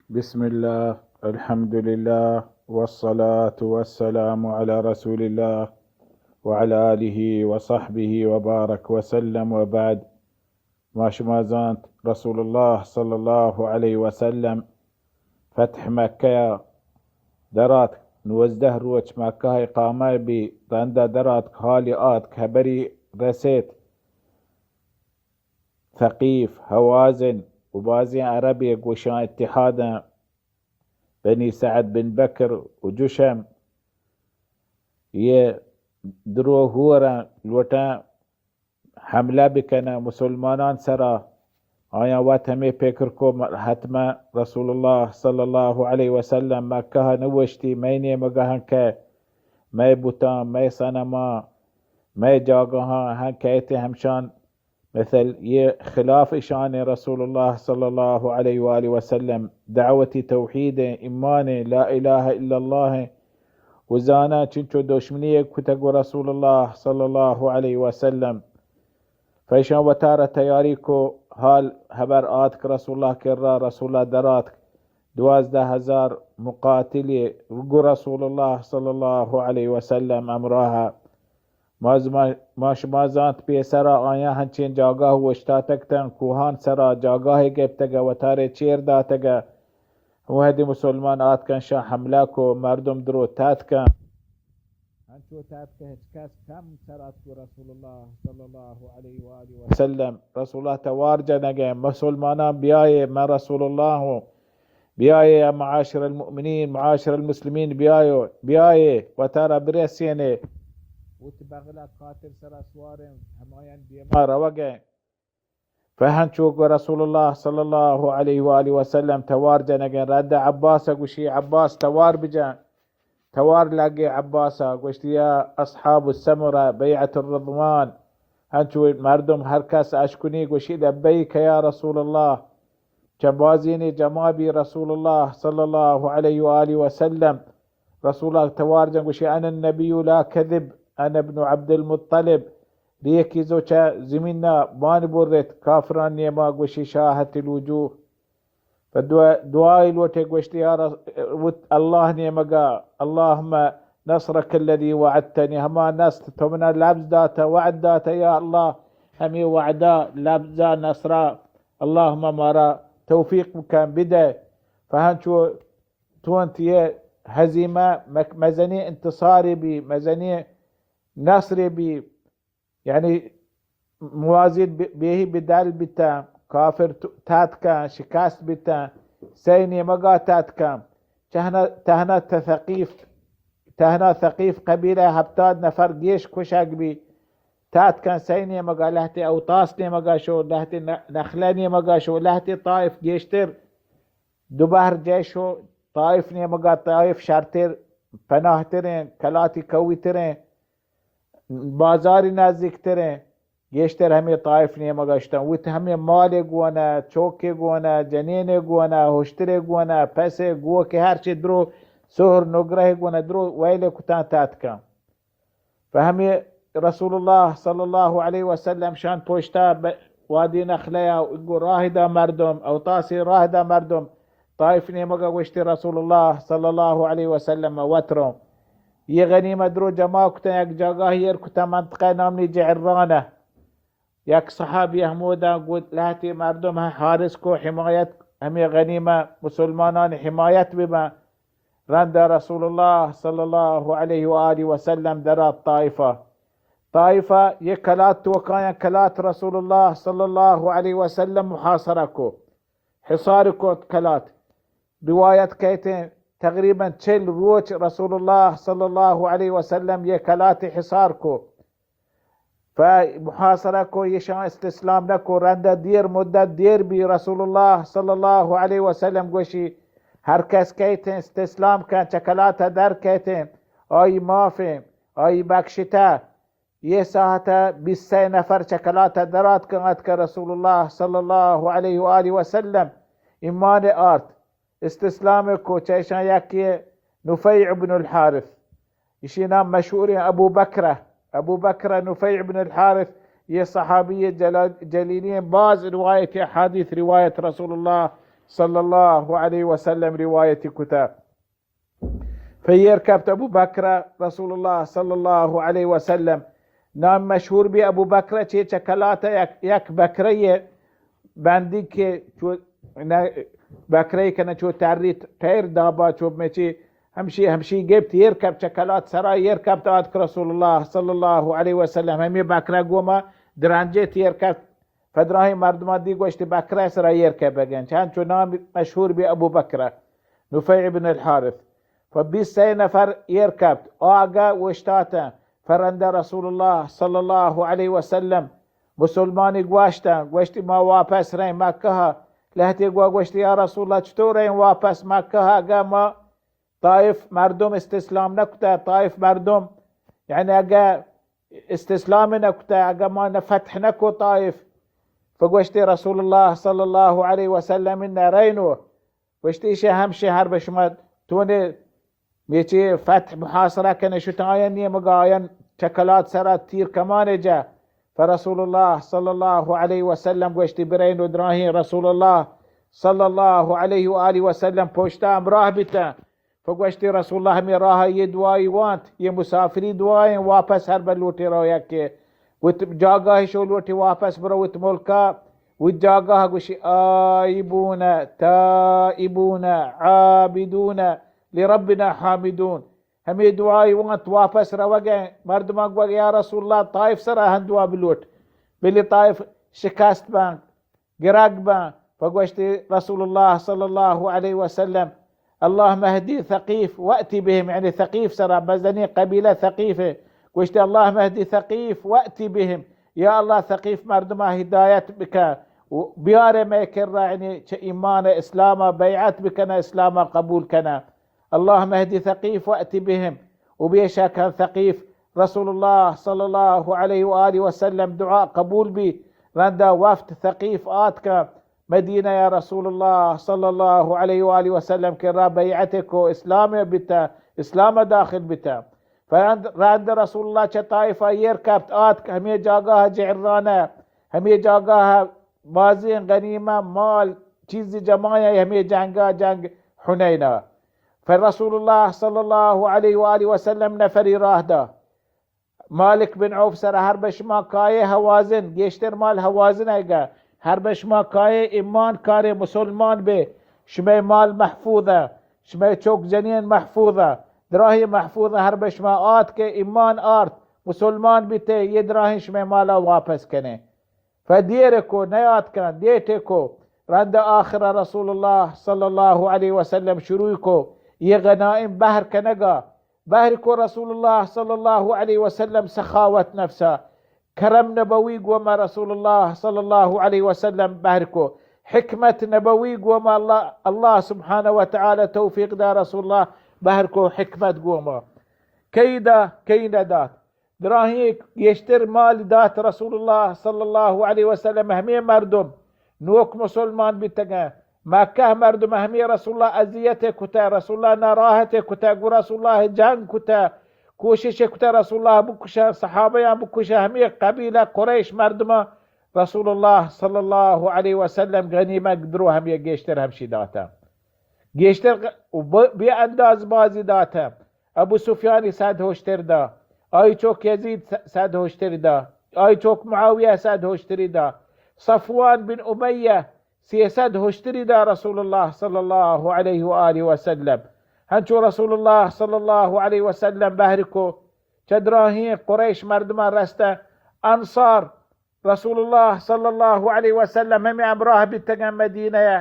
بسم الله، الحمد لله، والصلاة والسلام على رسول الله، وعلى آله وصحبه وبارك وسلم، وبعد. ما شما زانت رسول الله صلى الله عليه وسلم فتح مکه درات، نوزده روچ مکه اقامه بی، رنده درات، حالی آت، خبری رسیت. ثقیف، هوازن و بازیں عربے گوشاں اتحاداں، بنی سعد بن بکر و جشم، یہ درو ہورا لوٹاں حملہ بکناں مسلمانان سرا. آیاں وت ہمے پکر کو، حتما رسول اللہ صلی اللہ علیہ وسلم مکہ نوشتی، مئے نیمگا ہنکہ مئے بتاں، مئے صنماں، مئے جاگہاں ہنکہ ایتے ہمشان مثل یہ خلاف اشان رسول اللہ صلی اللہ علیہ وآلہ وسلم دعوتی توحید، ایمان، لا الہ الا اللہ و زانا چنچو دشمنی کتگ و رسول اللہ صلی اللہ علیہ وسلم. فیشان وتارا تیاری کو، حال حبر آتک رسول اللہ کرا، رسول اللہ دراتک، دوازدہ ہزار مقاتلی گو رسول اللہ صلی اللہ علیہ وسلم امراہ. ما زما-، ما شما زانت پیسرا آیاں ہنچیں جاگاہ اوشتاتگ تاں، کوہان سرا جاگاہے گپتگ ء وتارے چیر داتگ ء. وہدے مسلمان آتکن شاں حملہ کو، مردم درو تاتکن. ہنچو تاتکہ ہچ کس کم سر آتکو رسول اللہ صلی اللہ علیہ وآلہ وسلم. رسول اللہ توار جنگیں، مسلمانان بیائے، من رسول اللہ ہوں. بیائے یا معاشر المؤمنین، معاشر المسلمین، بیائے، بیائے، وتارا برسینے. وت بغلا کاتر سرا سواریں، ہمایان دیما روگیں. فہنچو گو رسول اللہ صلی اللہ علیہ وآلہ وسلم توار جنگیں، رد عباس گوشی، عباس توار بجن. توار لگے عباسا، گوشتی، یا اصحاب السمرہ، بیعت الرضوان. ہنچو مردم ہر کس اشکنی گوشی، لبیک یا رسول اللہ. چہ بازینی جماع بی رسول اللہ صلی اللہ علیہ وآلہ وسلم. رسول اللہ توار جن گوشی، انا النبی لا کذب، انا ابن عبد المطلب. ریکی زو چہ زمینا بان برت، کافران نیما گوشی، شاہت الوجوہ. پہ دعا-، دعائی لوٹے گوشتی، یا رس-، وت اللہ نیمگا، اللہم نصرک الذی وعدتنی، ہما نصر تو منا لبز داتا، وعد داتا، یا اللہ، ہمیں وعدہ، لبزا نصرا، اللہم مارا توفیق بکن، بدے. فہنچو تونت یہ ہزیمہ مک-، مزنی انتصاری بی، مزنی نصری بی، یعنی موازید بی-، بیہی بدل بیتاں، کافر ت-، تاتکاں، شکست بیتاں، سئے نیمگا تاتکاں. چہنا، تہنا تہ ثقیف، تہنا ثقیف قبیلہ ہپتاد نفر گیش کشگ بی، تاتکاں سئے نیمگا، لہتے اوطاس نیمگا شو، لہتے ن-، نخلہ نیمگا شو، لہتے طائف گیشتر دو بہر جئے شو، طائف نیمگا، طائف شرتر، پناہ تریں، کلاتی قوی تریں، بازاری نزدیکتریں، گیشتر ہمے طائف نیمگا شتاں. وت ہمے مالے گونہ، چوکے گونہ، جنینے گونہ، ہشترے گونہ، پسے گوکے، ہرچی درو سہر نگرہ گونہ، درو ویلے کتاں تاتکاں. پہ ہمے رسول اللہ صلی اللہ علیہ وسلم شان پوشتا ب-، وادی نخلہ یا گو راہ دا مردم، اوطاسی راہ دا مردم، طائف نیمگا گوشتی رسول اللہ صلی اللہ علیہ وسلم وترو. یہ غنیمہ درو جمع کتن، یک جاگاہ ایر کتن، منطقہ نامنی جعرانہ. یک صحابی ہمودا گو لہتی مردم حارس کو، حمایت، ہمیں غنیمہ مسلمانان حمایت ببن. رند رسول اللہ صلی اللہ علیہ و آلہ وسلم درا طائفہ. طائفہ یہ کلات توکایاں، کلات رسول اللہ صلی اللہ علیہ وسلم محاصرہ کو، حصار کو کلات. روایت کہتے ہیں تقریباً چل روچ رسول اللہ صلی اللہ علیہ وسلم یہ کلات حصار کو. فمحاصرہ کو، ایشاں استسلام نہ کو. رندہ دیر مدت دیر بی، رسول اللہ صلی اللہ علیہ وسلم گوشی، ہر کس کہتے استسلام کن، چکلاتا در کہتے، آئی معافیں، آئی بخشتہ. یہ ساعت بیست نفر چکلاتا درات کن اتکا رسول اللہ صلی اللہ علیہ وآلہ وسلم ایمان آرت. استسلام کو، چہ ایشاں یکے نفیع بن الحارث، ایشی نام مشہور ہیں ابو بکرہ، ابو بکرہ نفیع بن الحارث، یہ صحابی جلال-، جلیلی ہیں، باز روایت احادیث روایت رسول اللہ صلی اللہ علیہ وسلم روایتی کتا. فیر کپت ابو بکر رسول اللہ صلی اللہ علیہ وسلم. نام مشہور بی ابو بکر چے چکلات یک، یک بکرے بندی کہ چو نہ بکرے کنہ چو تری ٹیر دابا چو مچی ہمشی، ہمشی گپت ایر کپت چکلات سرا ایر کپت آتک رسول اللہ صلی اللہ علیہ وسلم ہمی بکرہ گوما درنجے تیر کپت. فدراہیں مردمان دی گوشت بکرہ سرا ایر کپت بگن چند چو نام مشہور بی ابو بکرہ نفیع ابن الحارث. فبیست سے نفر ایر کپت آگا اوشتاتن. فرند رسول اللہ صلی اللہ علیہ وسلم مسلمانی گواشتن، گوشتی ما واپس رہیں مکہ. لہتے گوا گوشتی یا رسول اللہ چطور رہیں واپس مکہ اگا ما طائف مردم استسلام نکتا، طائف مردم یعنی اگا استسلام نکتا، اگا ما نہ فتح نکو طائف. فگوشتی رسول اللہ صلی اللہ علیہ وسلم نہ رہنو. گوشتی ایشی ہمشی ہر بہ شما تونے میچی فتح محاصرہ کنے شت آیان نیمگا آیان چکلات سرا تیر کمانے جا. فرسول اللہ صلی اللہ علیہ وسلم گوشتی برین و دراہیں رسول اللہ صلی اللہ علیہ و آلہ وسلم پوشتا ہمراہ بیتا. فگوشتی رسول اللہ ہمیں راہ یہ دعائی وانت، یہ مسافری دعائیں واپس ہر بہ لوٹی رو یکے وت جاگاہ شو لوٹی واپس برو وت ملکا. وت جاگاہ گوشی آئبون تائبون عابدون لربنا حامدون. ہمیں دعائی وانت واپس روگے. مردمان گوگ یا رسول اللہ طائف سرا ہن دعا بلوٹ، بلی طائف شکست بان گرگ بان. فگوشتی رسول اللہ صلی اللہ علیہ وسلم اللهم اهدي ثقيف وأت بهم، یعنی ثقیف سرا بزنی قبیلہ ثقیف. گوشتی اللهم اهدي ثقيف وأت بهم، یا اللہ ثقیف مردما ہدایت بکا و بیار مئے کرا، یعنی چہ ایمان اسلام بیعت بکنا، اسلام قبول کنا. اللهم اهدي ثقيف وأت بهم. و بے شک ثقیف رسول اللہ صلی اللہ علیہ و آلہ وسلم دعا قبول بی. رندا وفد ثقیف آتکا مدینہ یا رسول اللہ صلی اللہ علیہ و آلہ وسلم کرا بیعت کو اسلام بیتا، اسلام داخل بیتا. فرند رند رسول اللہ چہ طائفہ ایر کپت آتک ہمیں جاگاہ جعرانہ، ہمیں جاگاہ بازیں غنیمہ مال چیزی جماعی ہمیں جنگا جنگ حنینا. فرسول اللہ صلی اللہ علیہ و آلہ وسلم نفری راہ دا. مالک بن عوف سرا ہر بہ شما کائے حوازن، گیشتر مال حوازن ایگا، ہر بہ شما کائے ایمان کارے مسلمان بے، شمئے مال محفوظ ء، شمئے چوک جنین محفوظ ء، دراہیں محفوظ ء، ہر بہ شما آتکے ایمان آرت، مسلمان بیتے، یہ دراہیں شمئے مالا واپس کنے. فدیر کو نیاتکن، دیٹے کو. رند آخر رسول اللہ صلی اللہ علیہ وسلم شروع کو یہ غنائم بہر کنگا. بہر کو رسول اللہ صلی اللہ علیہ وسلم سخاوت نفسا، کرم نبوی گوما رسول اللہ صلی اللہ علیہ وسلم بہر کو، حکمت نبوی گوما اللہ، اللہ سبحانہ و تعالی توفیق دا رسول اللہ بہر کو حکمت گوما. کئی دا، کئی نہ دات. دراہیں گیشتر مال دات رسول اللہ صلی اللہ علیہ وسلم ہمیں مردم نوک مسلمان بیتگاں. مکہ مردم ہمیں رسول اللہ اذیت کتا، رسول اللہ ناراحت کتا، گو رسول اللہ جنگ کتا، کوشش کتا رسول اللہ بکشا، صحابیاں بکشا، ہمیں قبیلہ قریش مردماں رسول اللہ صلی اللہ علیہ وسلم غنیمت درو ہمیں گیشتر ہمشی داتا. گیشتر غ-، و ب-، بے انداز بازی داتا. ابو سفیانی صد ہشتر دا، آئی چوک یزید س-، صد ہشتری دا، آئی چوک معاویہ صد ہشتری دا، صفوان بن امیہ سیصد ہشتری دا رسول اللہ صلی اللہ علیہ و آلہ وسلم. ہنچو رسول اللہ صلی اللہ علیہ وسلم بہر کو چہ دراہیں قریش مردمان رستہ انصار رسول اللہ صلی اللہ علیہ وسلم ہمیں ہمراہ بیتگن مدینہ ء،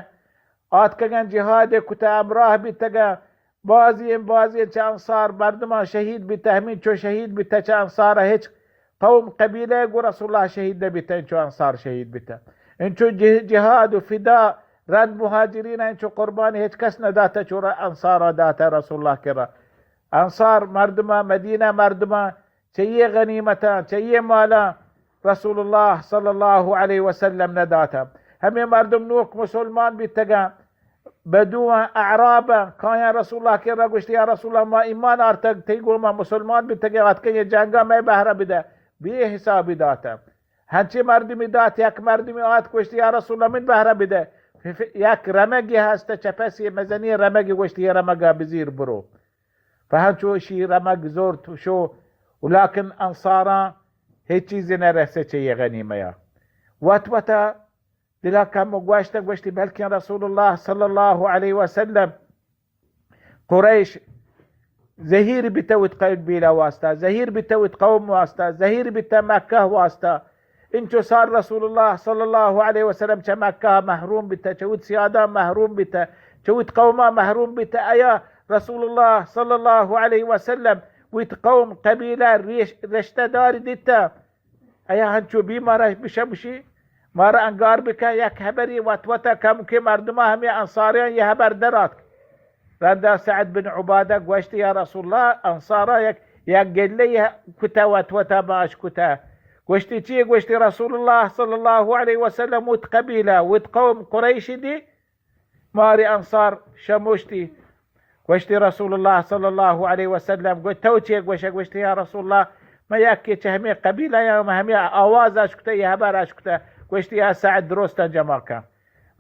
آتکگن جہاد کتہ ہمراہ بیتگن. بازی بازی چہ انصار مردمان شہید بیتہ، ہمینچو شہید بیتہ چہ انصار ہچ قوم قبیلہ گو رسول اللہ شہید نہ بیتہ، انچو انصار شہید بیتہ. انچو جہ-، جہاد و فدا رند مہاجرین انچو قربانی ہچ کس نہ داتہ چو انصارا داتہ رسول اللہ کرا. انصار مردمان، مدینہ مردمان چہ یہ غنیمتاں، چہ یہ مالاں رسول اللہ صلی اللہ علیہ وسلم نہ داتا. ہمیں مردم نوک مسلمان بیتگاں، بدواں، اعراباں، کایاں رسول اللہ کرا گوشت، یا رسول اللہ، ما ایمان آرتگ، تئی گوما مسلمان بیتگیں، آتکیں یہ جنگا مئے بہرہ بدہ، بے حسابی داتا. ہنچیں مردمی دات، یک مردمی آت گوشت، یا رسول اللہ، من بہرہ بدہ. ف-، ف-، یک رمگی ہست، چہ پسی مزنی رمگی، گوشتی، یہ رمگا بزیر برو. پہ ہنچو اشی رمگ زورت و شو، ولیکن انصاراں ہچ چیزی نہ رسے چہ یہ غنیمہ یا. وت وتا دلا کم گوشت، گوشتی، بلکن رسول اللہ صلی اللہ علیہ وسلم قریش زہیر بیتہ وت قبیلہ واسطہ، زہیر بیتہ وت قوم واسطہ، زہیر بیتہ مکہ واسطہ. انچو سال رسول اللہ صلی اللہ علیہ وسلم چہ مکہ محروم بیتہ، چہ وت سیادہ محروم بیتہ، چہ وت قومہ محروم بیتہ. ایا رسول اللہ صلی اللہ علیہ وسلم وت قوم، قبیلہ، ریش-، رشتہ داری دیتہ؟ ایا ہنچو بی مارا بشمشی، مارا انگار بکن، یک ہبری وت وتا کم کہ مردمہ ہمے انصاریاں یہ ہبر درات. رندا سعد بن عبادہ گوشت، یا رسول اللہ، انصارا یک، یک گلہ یہ کتہ وت وتا ماش کتہ. گوشتی، چی؟ گوشتی، رسول اللہ صلی اللہ علیہ وسلم وت قبیلہ، وت قوم قریشی دی، ماری انصار شموشتی. گوشتی، رسول اللہ صلی اللہ علیہ وسلم، گوشت، تو چے گوشے؟ گوشتی، یا رسول اللہ، من یکی چہ ہمے قبیلہ یا، من ہمے آواز اش کتہ، یہ ہبر اش کتہ. گوشتی، یا سعد، درستاں جمع کن.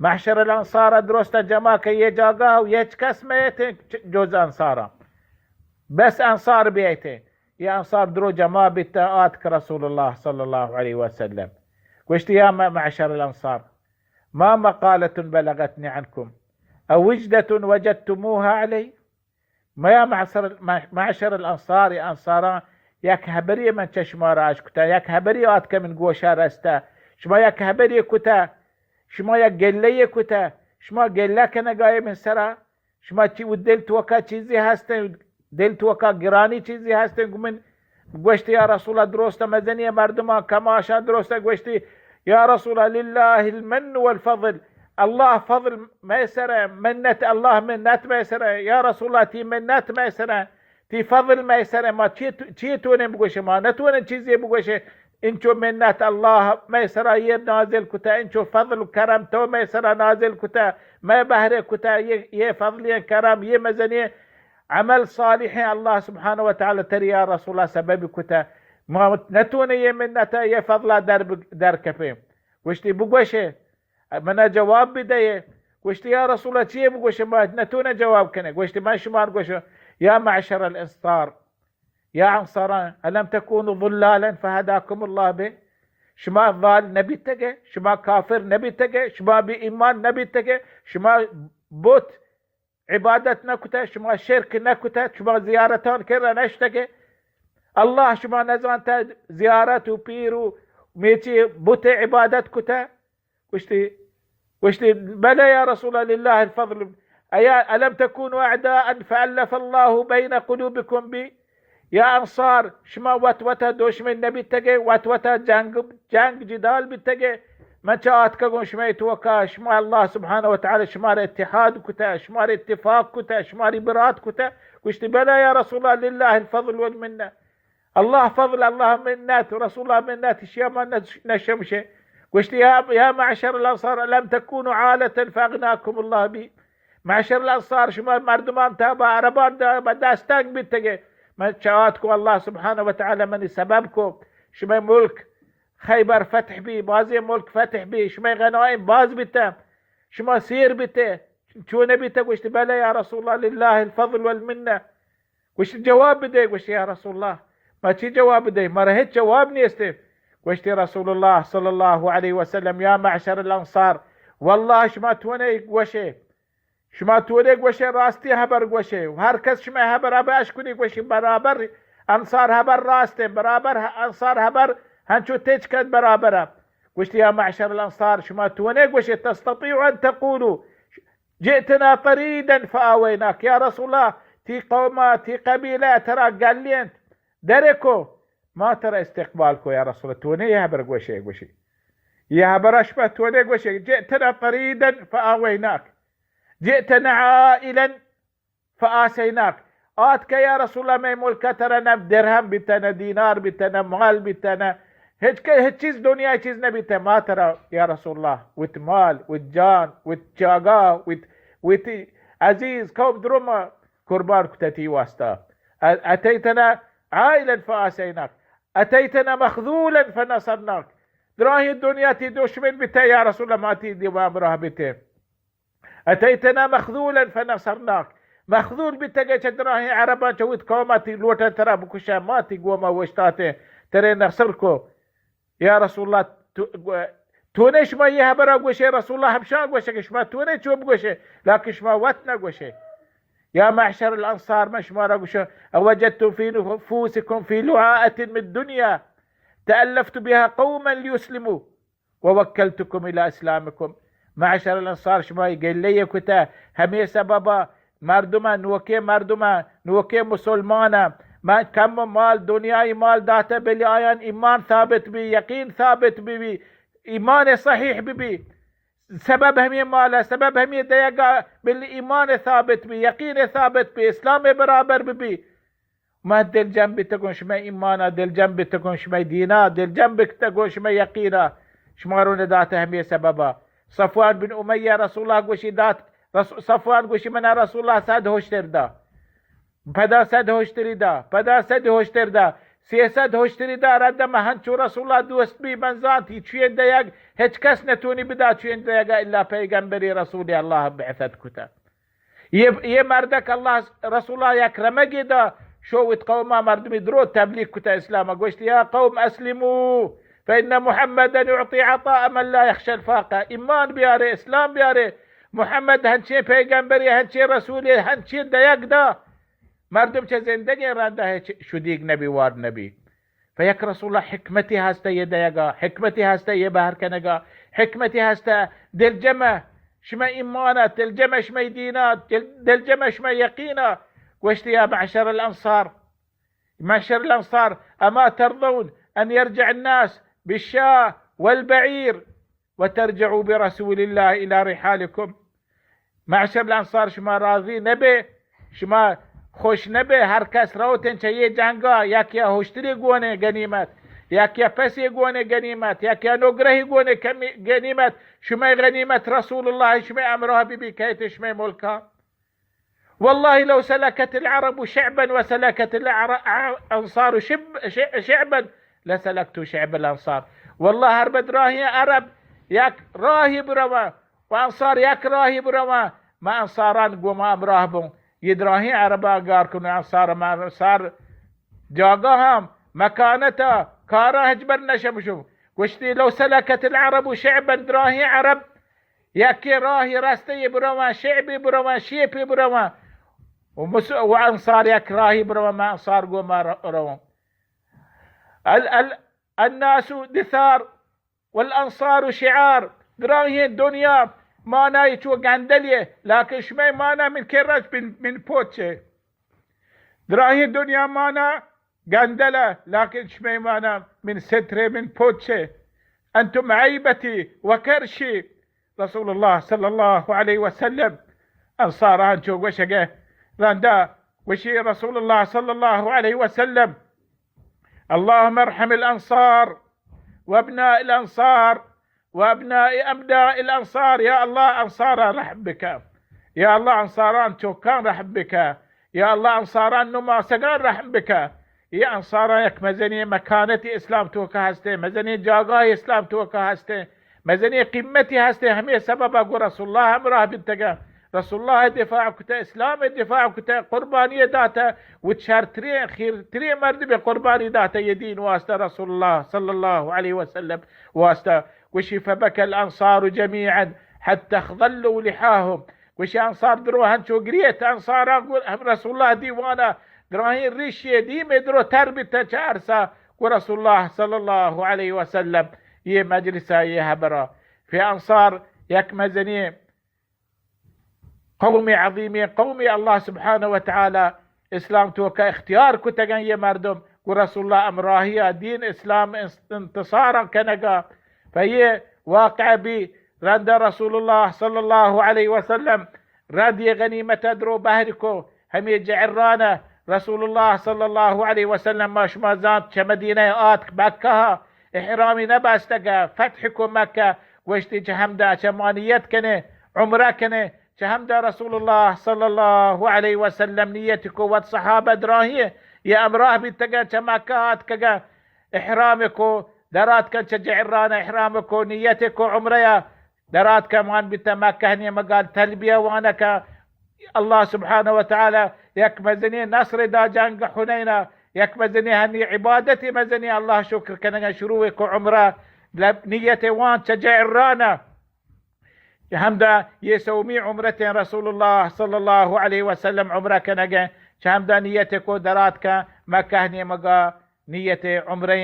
محشر الانصار درستاں جمع کن، یہ جاگہ و یہ ہچ کس میتیں جز انصارا. بس انصار بیتیں. یہ انصار درو جمع بیتہ، آتک رسول اللہ صلی اللہ علیہ وسلم. گوشتی، یا م-، معشر الانصار، ما مقالة بلغتني عنكم، أوجدة وجدتموها علي؟ میا معشر، معشر الانصار، انصاراں یک ہبری من چہ شما را اش کتہ، یک ہبری آتکہ من گوشا رستہ، شما یک ہبری کتہ، شما یک گلہ کتہ، شما گلہ کنگائے من سرا، شما چی و دل توکا چیزی ہستیں، دل توکا گرانی چیزی ہستیں؟ گو من گوشتی، یا رسول اللہ، درست مزنی مردمان کماشان درست گوشتی، یا رسول اللہ، للہ المن والفضل، اللہ فضل مئے سر ہے، منت، اللہ منت مئے سر ہے، یا رسول اللہ، تی منت مئے سر ہے، تی فضل مئے سر ہے، ما چی تو-، چی تونیں بگوشیں؟ ما نتونیں چیزی بگوشیں. انچو منت اللہ مئے سرا یہ نازل کتہ، انچو فضل و کرم تو مئے سرا نازل کتہ، مئے بہرے کتہ، یہ، یہ فضل، یہ کرم، یہ مزنی عمل صالحیں اللہ سبحانہ و تعالی تری یا رسول اللہ سبب کتہ. ما نتونیں یہ منت، یہ فضلہ در ب-، در کپیں. گوشتی، بگوشے، منا جواب بدئے. گوشتی، یا رسول اللہ، چیے بگوشے؟ ما نتونیں جواب کنے. گوشتی، من شمار گوشم، یا معشر الانصار، یا انصاراں، الم تکونوا ضلالا فهداکم اللہ به؟ شما ضال نبیتگے، شما کافر نبیتگے، شما بے ایمان نبیتگے، شما بت عبادت نکتہ، شما شرک نکتہ، شما زیارتان کرا نشتگے. اللہ شما نزانتہ زیارت و پیر و میچی بت عبادت کتہ؟ گوشتی، گوشتی، بلے یا رسول اللہ، للہ الفضل. ایا الم تکونوا اعداء فالف اللہ بین قلوبکم بی؟ یا انصار، شما وت وتا دشمن نبیتگے، وت وتا جنگ، جنگ جدال بیتگے؟ من چہ آتکگوں شمئے توکا، شما اللہ سبحانہ و تعالی شمارا اتحاد کتہ، شمارا اتفاق کتہ، شماری برات کتہ. گوشتی، بلے یا رسول اللہ، للہ الفضل والمنہ. اللہ فضل، اللہ منت، رسول اللہ منت، اشیا ما نش-، نشمشے. گوشتی، یا، یا معشر الانصار، الم تکونوا عالة فاغناکم اللہ بی؟ معشر الانصار، شما مردمان تا با عربان دا با دست تنگ بیتگے، من چہ آتکوں اللہ سبحانہ و تعالی منی سبب کو، شمئے ملک خیبر فتح بی، بازیں ملک فتح بی، شمئے غنائم باز بیتہ، شما سیر بیتے، چون بیتہ؟ گوشتی، بلے یا رسول اللہ، للہ الفضل والمنہ. گوشتی، جواب بدے. گوشتی، یا رسول اللہ، ما چی جواب بدے؟ مارا ہچ جواب نیستے. گوشتی رسول اللہ صلی اللہ علیہ وسلم، یا معشر الانصار، واللہ شما تونے گوشے، شما تونے گوشے، راستی ہبر گوشے، ہر کس شما ہبر ابہ اشکنی گوشی برابر انصار ہبر راستیں، برابر انصار ہبر ہنچو تچکت برابر. گوشتی، یا معشر الانصار، شما تونے گوشے، تستطيع ان تقولوا جئتنا طريدا فآويناك؟ یا رسول اللہ، تی قوما، تی قبیلہ ترا گلینت، درے کو، ما ترا استقبال کو. یا رسول اللہ، تونے یہ ہبر گوشے؟ گوشی، یہ ہبر اشبہ تونے گوشے، جئتنا طريدا فآويناك، جئتنا عائلا فآسيناك. آتکہ یا رسول اللہ، مئے ملک ترا نہ درہم بیتہ، نہ دینار بیتہ، نہ مال بیتہ، نہ ہچ کہ، ہچ چیز، دنیا چیز نہ بیتہ. ما ترا یا رسول اللہ وت مال، وت جان، وت جاگہ، وت، وت عزیز قوم درو ما قربان کتہ تی واسطہ. أتيتنا عائلا فآسيناك، أتيتنا مخذولا فنصرناك. دراہیں دنیا تی دشمن بیتہ یا رسول اللہ، ما تی دیما براہ بیتہ. أتيتنا مخذولا فنصرناك. مخذول بیتگے چہ دراہیں عرباں، چہ وت قوما، تی لوٹا ترا بکشا، ما تی گوما وشتاتے، ترے نصر کو. یا رسول اللہ، تو، تو نے شما یہ حبرا گوشے؟ رسول اللہ ہمشاں گوشے کہ شما تو نے چوب گوشے، لیکن شما وت نہ گوشے. یا معشر الانصار، من شما را گوشاں، اوجدتم فی نفوسکم فی لعاءة من دنیا تألفت بها قوما لیسلموا ووکلتکم الی اسلامکم. معشر الانصار، شما گلہ کتہ ہمے سببا مردم، نوکے مردم، نوکے مسلمان، من کم مال، دنیای مال داتہ، بلے آیان ایمان ثابت بی، یقین ثابت بی، بی ایمان صحیح بی، بی سبب ہمے مال، سبب ہمے دیگا، بلے ایمان ثابت بی، یقین ثابت بی، اسلام برابر بی، بی ما دلجم بیتگوں شمئے ایمانا، دلجم بیتگوں شمئے دینا، دلجم بیتگوں شمئے یقینا. شما رو نداتہ ہمے سببا. صفوان بن امیہ، رسول اللہ گوشی دات، رس-، صفوان گوشی منا رسول اللہ صد ہشتر دا. پدا صد ہشتری دا، پدا صد ہشتر دا، سیصد ہشتری دا. رد من ہنچو رسول اللہ دوست بی، من زانت چوین دیگ ہچ کس نتونی بدا، چوین دیگا الا پیغمبری رسول اللہ بعثت کتا. یہ، یہ مردک اللہ رسول اللہ یک رمگی دا، شو وت قوما مردمی درو تبلیغ کتا اسلام، گوشت، یا قوم اسلموا فإن محمدا يعطي عطاء من لا يخشى الفاقة. ایمان بیارے، اسلام بیارے، محمد ہنچیں پیغمبرے، ہنچیں رسولے، ہنچیں دیگ دا، مردم چہ زندگیں رندا ہچ شدیگ نبی، وار نبی. پہ یک رسول اللہ حکمتی ہستہ یہ دیگا، حکمتی ہستہ یہ بہر کنگا، حکمتی ہستہ دلجمہ شمئے ایمانا، دلجمہ شمئے دینا، دل-، دلجمہ شمئے یقینا. گوشتی، یا معشر الانصار، معشر الانصار، اما ترضون ان يرجع الناس بالشاة والبعير وترجعوا برسول الله إلى رحالكم؟ معشر الانصار، شما راضی نبے؟ شما خوش نبے؟ ہر کس روتن چہ یہ جنگا، یکیا ہشتری گونے غنیمت، یکیا پسی گونے غنیمت، یکیا نگرہی گونے کمی غنیمت. شما غنیمت رسول اللہ شما امراہ بی بی کہتے شما ملکا. والله لو سلكت العرب شعبا وسلكت الأنصار شعبا لسلكت شعب الأنصار. والله ہر بدراہیں عرب یک راہی برواں و انصار یک راہی برواں، ما انصاران گوما ہمراہ بوں. یہ دراہیں عربا گار کنوں، انصار، ما انصار جاگہ ہم مکانتا کارا ہچبر نشم شو. گوشتی، لو سلكت العرب شعبا، دراہیں عرب یکے راہی رستہ یہ برواں، شعبی برواں، شیپی برواں، و مس-، و انصار یک راہی برواں، ما انصار گوما ر-، رواں. ال-، ال-، الناس دثار والانصار شعار. دراہیں دنیا مانای چو گندلی، لیکن شمئے مانا من کرچ، من، من پوچے. دراہیں دنیا مانا گندلہ، لیکن شمئے مانا من سترے، من پوچے. انتم عیبتی و کرشی. رسول اللہ صلی اللہ علیہ وسلم انصاران چو گوشگے، رندا گوشی رسول اللہ صلی اللہ علیہ وسلم، اللهم ارحم الانصار وابناء الانصار وابناء ابناء الانصار. یا اللہ، انصارا رحم بکا. یا اللہ، انصاران چوکان رحم بکا. یا اللہ، انصاران نماسگان رحم بکا. یہ انصاران یک مزنی مکانتی اسلام توکا ہستے، مزنی جاگاہ اسلام توکا ہستے، مزنی قیمتی ہستے. ہمیں سبب گو رسول اللہ ہمراہ بیتگا، رسول اللہ دفاع کتا، اسلام دفاع کتا، قربانی داتا، و شرترین، خیرترین مردم قربانی داتا یہ دین واسطہ، رسول اللہ صلی اللہ علیہ وسلم واسطہ. گوشی، فبكى الأنصار جميعا حتى اخضلوا لحاهم. گوشی، انصار درو ہنچو گریت، انصاران گو ہم رسول اللہ دیوانا دراہیں ریشی دیم درو تر بیت چہ ارسا. گو رسول اللہ صلی اللہ علیہ وسلم یہ مجلسا، یہ حبرا. فی انصار یک مزنی قوم عظیمی، قوم اللہ سبحانہ و تعالی اسلام توکا اختیار کتگن یہ مردم، گو رسول اللہ امراہیا دین اسلام انتصارا کنگا. پہ یہ واقعہ بی، رندا رسول اللہ صلی اللہ علیہ وسلم رند یہ غنیمت درو بہر کو، ہمیں جعرانہ رسول اللہ صلی اللہ علیہ وسلم، ما شما زانت چہ مدینہ آتک مکہ، احرامی نبستگا، فتح کو مکہ، گوشتی چہ ہمدا چہ ما نیت کنے، عمرہ کنے. چہ ہمدا رسول اللہ صلی اللہ علیہ وسلم نیت کو، وت صحابہ دراہیں یہ امراہ بیتگا، چہ مکہ آتکگا، احرام کو، دراتکن چہ جعران احرام کو، نیت کو عمرہ یا دراتکہ، مان بیتہ مکہ نیمگا، تلبیہ وانکہ، اللہ سبحانہ و تعالی یک مزنیں نصر دا جنگ حنینا، یک مزنیں ہمی عبادت مزنیں، اللہ شکر کنگا شروع کو عمرہ، لب نیت وان چہ جعرانہ، کہ ہمدا یہ سومی عمرتیں رسول اللہ صلی اللہ علیہ وسلم عمرہ کنگے، چہ ہمدا نیت کو دراتکہ مکہ نیمگا، نیت عمرہ،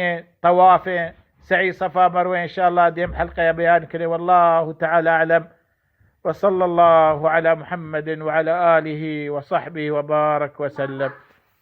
طواف، سعی صفا مروہ، انشاءاللہ دیم حلقہ بیان کرے۔ واللہ تعالی اعلم، وصلی اللہ علی محمد وعلی آلہ وصحبہ وبارک وسلم۔